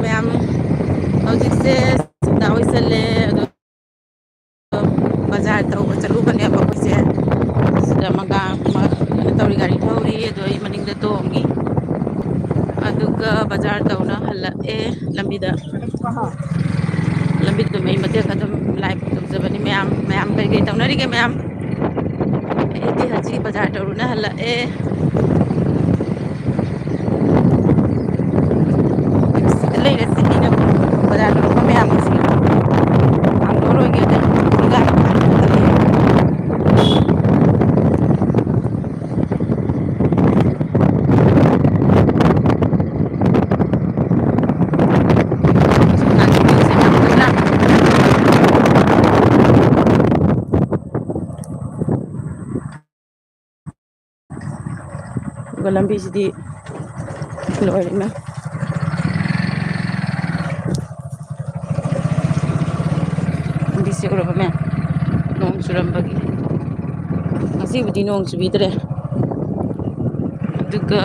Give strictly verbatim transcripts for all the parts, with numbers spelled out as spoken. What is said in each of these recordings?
ꯃꯌꯥꯝ, ꯍꯧꯖꯤꯛꯁꯦ ꯁꯤꯡꯗꯥ ꯍꯣꯏ ꯆꯠꯂꯦ꯫ ꯑꯗꯣ ꯕꯖꯥꯔ ꯇꯧꯕ ꯆꯠꯂꯨꯕꯅꯦꯕ ꯑꯩꯈꯣꯏꯁꯦ꯫ ꯁꯤꯗ ꯃꯒꯥ ꯑꯃ ꯀꯩꯅꯣ ꯇꯧꯔꯤ, ꯒꯥꯔꯤ ꯊꯧꯔꯤ, ꯑꯗꯣ ꯑꯩ ꯃꯅꯤꯡꯗ ꯇꯣꯡꯉꯤ꯫ ꯑꯗꯨꯒ ꯕꯖꯥꯔ ꯇꯧꯅ ꯍꯜꯂꯛꯑꯦ꯫ ꯂꯝꯕꯤꯗ, ꯂꯝꯕꯤꯗ ꯑꯗꯨꯝ ꯑꯩ ꯃꯇꯦꯛ ꯑꯗꯨꯝ live ꯇꯧꯖꯕꯅꯤ꯫ ꯃꯌꯥꯝ, ꯃꯌꯥꯝ ꯀꯩ ꯀꯩ ꯇꯧꯅꯔꯤꯒꯦ ꯃꯌꯥꯝ? ꯑꯩꯗꯤ ꯍꯧꯖꯤꯛ ꯕꯖꯥꯔ ꯇꯧꯔꯨꯅ ꯍꯜꯂꯛꯑꯦ꯫ ꯁꯤꯗ ꯂꯩꯔꯦ, ꯁꯤꯅꯤꯅ ꯕꯖꯥꯔ ꯇꯧꯔꯛꯄ ꯃꯌꯥꯝꯁꯤꯅ ꯍꯥꯡꯗꯣꯛꯑꯔꯣꯏꯒꯦ꯫ ꯑꯗꯩ ꯅꯨꯡꯗꯥꯡ ꯑꯗꯨꯒ ꯂꯝꯕꯤꯁꯤꯗꯤ ꯂꯣꯏꯔꯦ ꯏꯃꯥ꯫ ꯂꯝꯕꯤꯁꯦ ꯎꯔꯕ ꯃꯌꯥꯝ? ꯅꯣꯡ ꯆꯨꯔꯝꯕꯒꯤ꯫ ꯉꯁꯤꯕꯨꯗꯤ ꯅꯣꯡ ꯆꯨꯕꯤꯗ꯭ꯔꯦ꯫ ꯑꯗꯨꯒ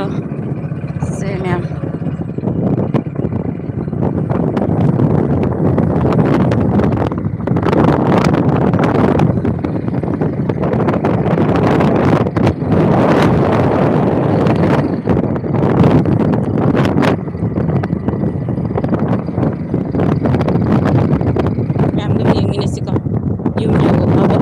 ꯁꯦ ꯃꯌꯥꯝ, ꯃꯌꯥꯝ ꯑꯗꯨꯝ ꯌꯦꯡꯃꯤꯟꯅꯁꯤꯀꯣ꯫ ꯌꯨꯝ ꯌꯧꯕ ꯐꯥꯎꯕ꯫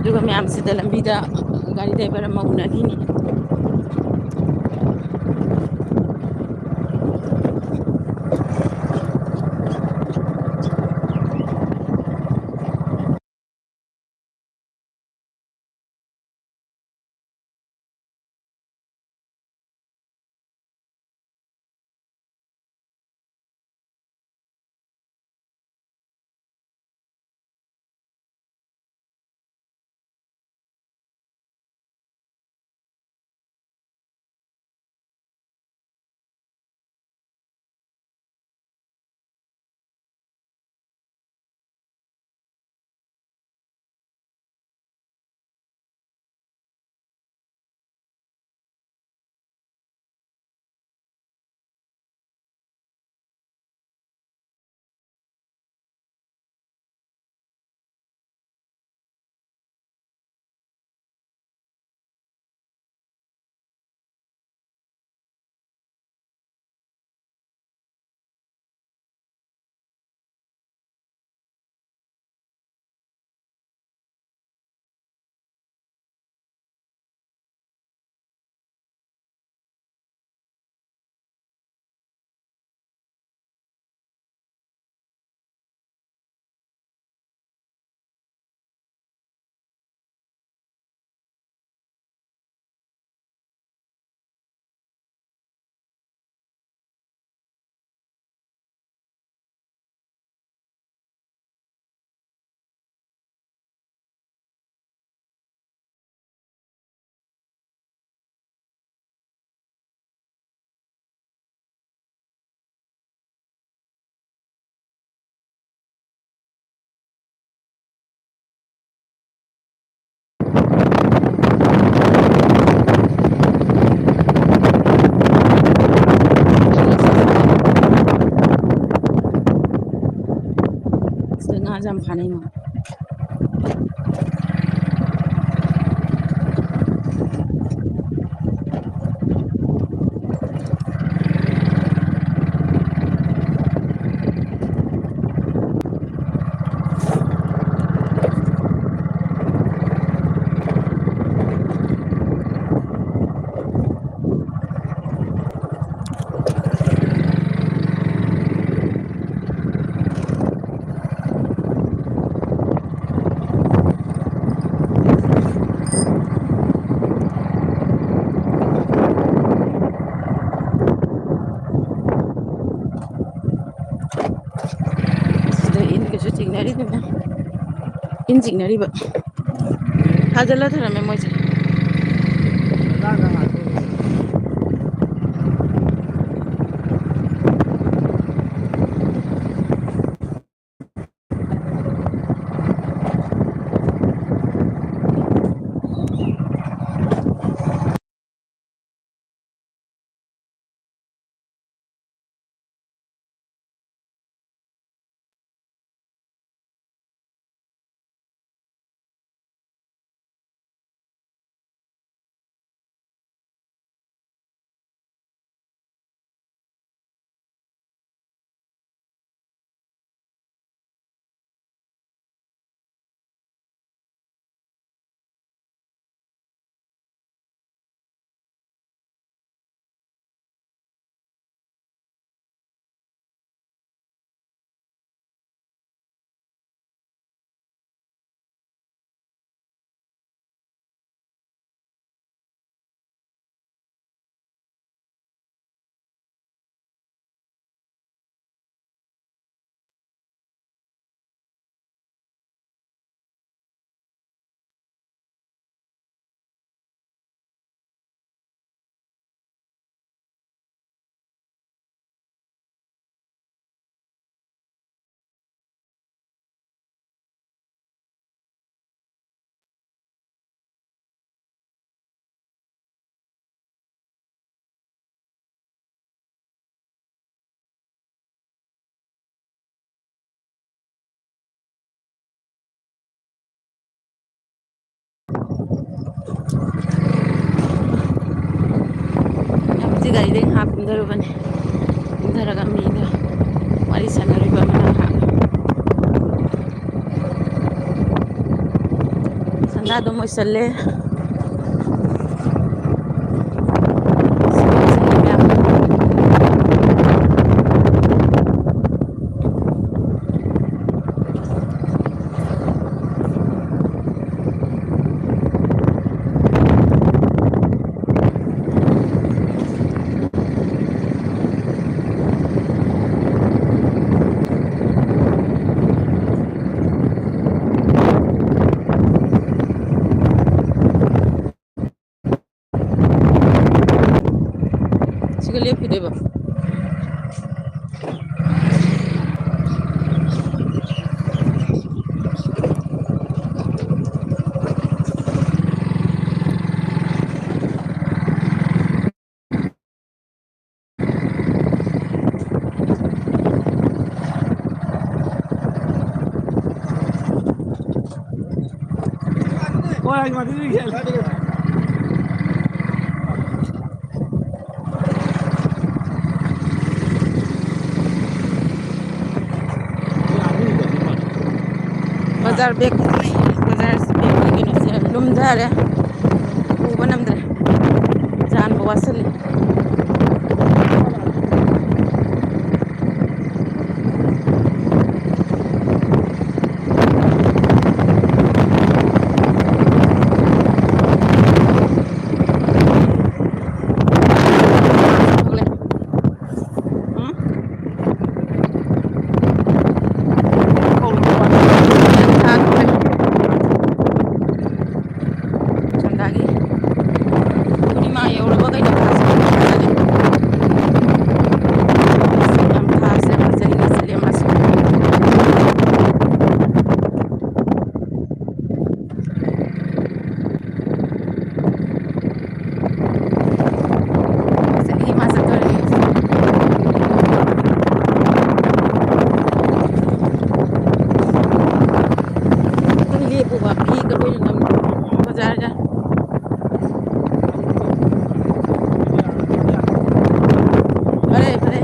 ꯑꯗꯨꯒ ꯃꯌꯥꯝꯁꯤꯗ ꯂꯝꯕꯤꯗ ꯒꯥꯔꯤ driver ꯑꯃ ꯎꯅꯈꯤꯅꯤ꯫ ꯁꯤꯗ ꯉꯥꯁꯦ ꯌꯥꯝ ꯐꯥꯅꯩ ꯃꯥ꯫ ꯆꯤꯡꯅꯔꯤꯕ꯫ ꯊꯥꯖꯤꯜꯂ ꯊꯅꯝꯃꯦ ꯃꯣꯏꯁꯦ꯫ ꯍꯧꯖꯤꯛ ꯒꯥꯔꯤꯗꯩ ꯉꯥꯏꯍꯥꯛ ꯀꯨꯝꯊꯔꯨꯕꯅꯦ꯫ ꯀꯨꯝꯊꯔꯒ ꯃꯤꯒ ꯋꯥꯔꯤ ꯁꯥꯟꯅꯔꯨꯕ ꯑꯃꯅ ꯉꯥꯏꯍꯥꯛ꯫ ꯁꯟꯗꯥꯗꯣ ꯃꯣꯏ ꯆꯜꯂꯦ꯫ ꯍꯣꯏ, ꯃꯗꯨꯗꯤ ꯒ꯭ꯌꯥꯟ ꯇꯥꯗꯦ꯫ ꯕꯖꯥꯔ ꯕꯦꯒ, ꯕꯖꯥꯔ ꯕꯦꯒꯀꯤ ꯀꯩꯅꯣꯁꯦ ꯂꯨꯝꯊꯔꯦ, ꯄꯨꯕ ꯉꯝꯗ꯭ꯔꯦ, ꯌꯥꯟꯕ ꯋꯥꯁꯤꯜꯂꯦ꯫ ꯁꯟꯗꯥꯒꯤ ꯄꯨꯔꯅꯤꯃꯥ ꯌꯧꯔꯕ ꯀꯩꯅꯣ ꯊꯥꯁꯦ꯫ ꯌꯥꯝ ꯊꯥꯁꯦ ꯐꯖꯩ ꯉꯁꯤꯗꯤ ꯃꯥꯁꯦ꯫ ꯆꯠꯂꯤ ꯃꯥ ꯆꯠꯇꯣꯔꯦ꯫ ꯂꯦꯞꯄꯨꯕ ꯐꯤꯒ ꯂꯣꯏꯅ ꯅꯝ-, ꯕꯖꯥꯔꯗ꯫ ꯐꯔꯦ, ꯐꯔꯦ꯫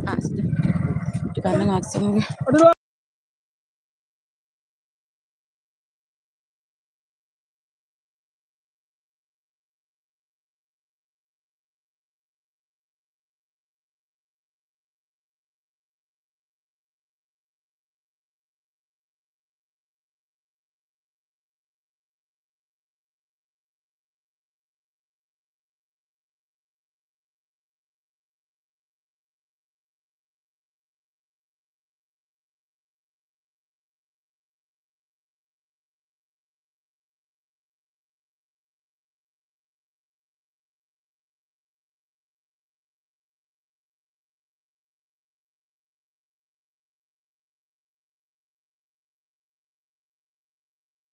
ꯑꯥ, ꯁꯤꯗ ꯗꯨꯀꯥꯟꯗ ꯉꯥꯏꯍꯥꯛ ꯆꯪꯒꯦ꯫